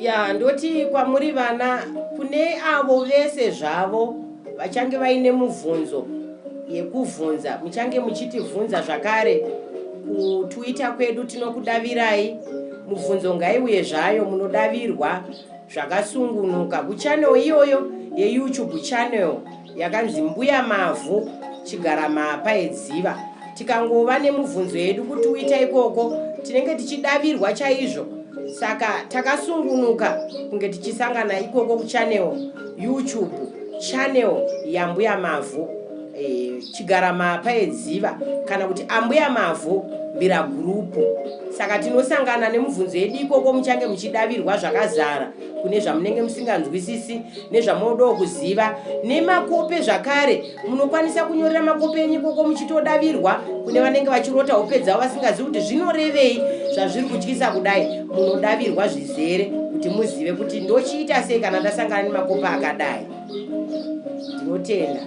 Ya, ndoti kwamuri vana, kune avo vese zvavo vachange vaine mubvunzo yekuvhunza, muchange muchitivhunza zvakare kuTwitter kwedu, tinokudavirai. Mubvunzo ngaiuye zvayo, munodavirwa zvakasungunuka kuchannel iyoyo yeYouTube channel yakanzi Mbuya Mavhu Chigaramapa Edziva. Tikangova nemubvunzo yedu kuTwitter ikoko, tinenge tichidavirwa chaizvo. Saka takasungunuka kunge tichisangana ikoko kuchannel YouTube channel yaMbuya Mavhu Chigaramapa Edziva, kana kuti Ambuya Mavhu Mbira Gurupu. Saka tinosangana nemubvunzo yedu ikoko, muchange muchidavirwa zvakazara kune zvamunenge musinganzwisisi nezvamunodawo kuziva. Nemakope zvakare, munokwanisa kunyorera makope enyu ikoko muchitodavirwa. Kune vanenge vachirota hope dzavo vasingazivi kuti zvinorevei zvazviri kutyisa kudai, munodavirwa zvizere kuti muzive kuti ndochiita sei kana ndasangana nemakope akadai. Ndinotenda.